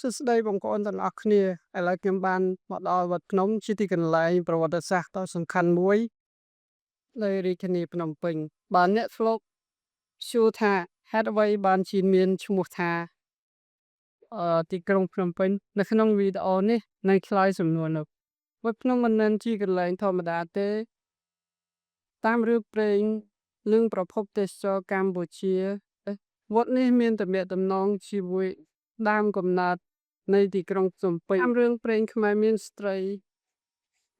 សួស្តីបងប្អូនទាំងអស់គ្នាឥឡូវខ្ញុំបានមកដល់វត្តភ្នំជាទីកន្លែងប្រវត្តិសាស្ត្រដ៏សំខាន់មួយនៅរាជធានីភ្នំពេញបើអ្នកធ្លាប់សួរថាហេតុអ្វីបានជាមានឈ្មោះថាអឺទីក្រុងភ្នំពេញនៅក្នុងវីដេអូនេះនឹងឆ្លើយសំណួរនោះវត្តភ្នំមិនមែនជាកន្លែងធម្មតាទេ តាមរឿងព្រេងនិងប្រភពទេសចរកម្ពុជាវត្តនេះមានទំនាក់ទំនងជាមួយដើមកំណើតនៃទីក្រុងភ្នំពេញតាមរឿងព្រេងខ្មែរមានស្ត្រី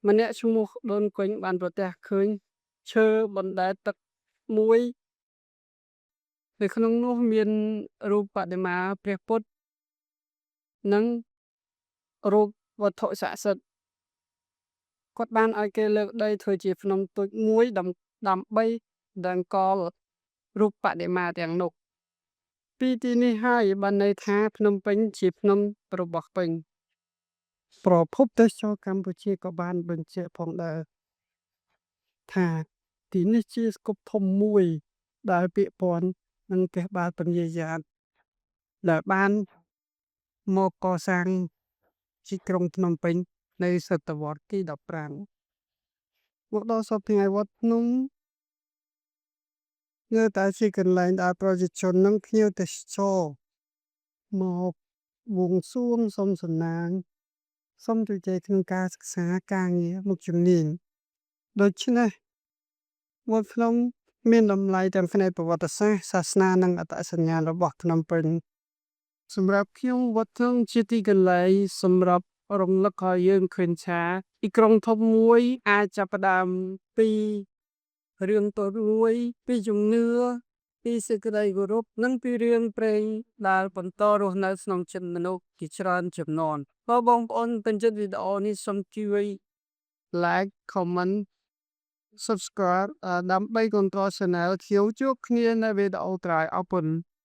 ម្នាក់ឈ្មោះដូនគុញបានប្រទះឃើញឈើបណ្ដែតទឹកមួយនៅក្នុងនោះមានរូបបដិមាព្រះពុទ្ធនិងរូបវត្ថុស័ក្តិសិទ្ធិគាត់បានឲ្យគេលើកដីធ្វើជាភ្នំតូចមួយដើម្បីដង្កល់រូបបដិមាទាំងនោះ ពីទីនេះហើយបានន័យថាភ្នំពេញជាភ្នំរបស់ពេញប្រភពទេសចរកម្ពុជាក៏បានបញ្ជាក់ផងដែរថាទីនេះជាស្កុបធំមួយដែលពាក់ព័ន្ធនឹងព្រះបាទពញាយ៉ាតដែលបានមកកសាងទីក្រុងភ្នំពេញនៅសតវត្សទី15មកដល់សព្វថ្ងៃវត្តភ្នំនៅតែជាកន្លែងដែលប្រជាជននិងភ្ញៀវទេសចរមកបួងសួងសុំសំណាងសុំជោគជ័យក្នុងការសិក្សាការងារមុខជំនាញដូច្នេះវត្តភ្នំមានតម្លៃទាំងផ្នែកប្រវត្តិសាស្ត្រសាសនានិងអត្តសញ្ញាណរបស់ភ្នំពេញសម្រាប់ខ្ញុំវត្តភ្នំជាទីកន្លែងសម្រាប់រំលឹកឲ្យយើងឃើញថាទីក្រុងធំមួយអាចចាប់ផ្ដើមពីរឿងតូចមួយពីជំនឿពីសេចក្តីគោរពនិងពីរឿងព្រេងដែលបន្តរស់នៅក្នុងចិត្តមនុស្សជាច្រើនជំនាន់បើបងប្អូនពេញចិត្តវីដេអូនេះសូមជួយ like, comment, subscribe ដើម្បីគាំទ្រ Channel ខ្ញុំជួបគ្នានៅវីដេអូក្រោយអរគុណ។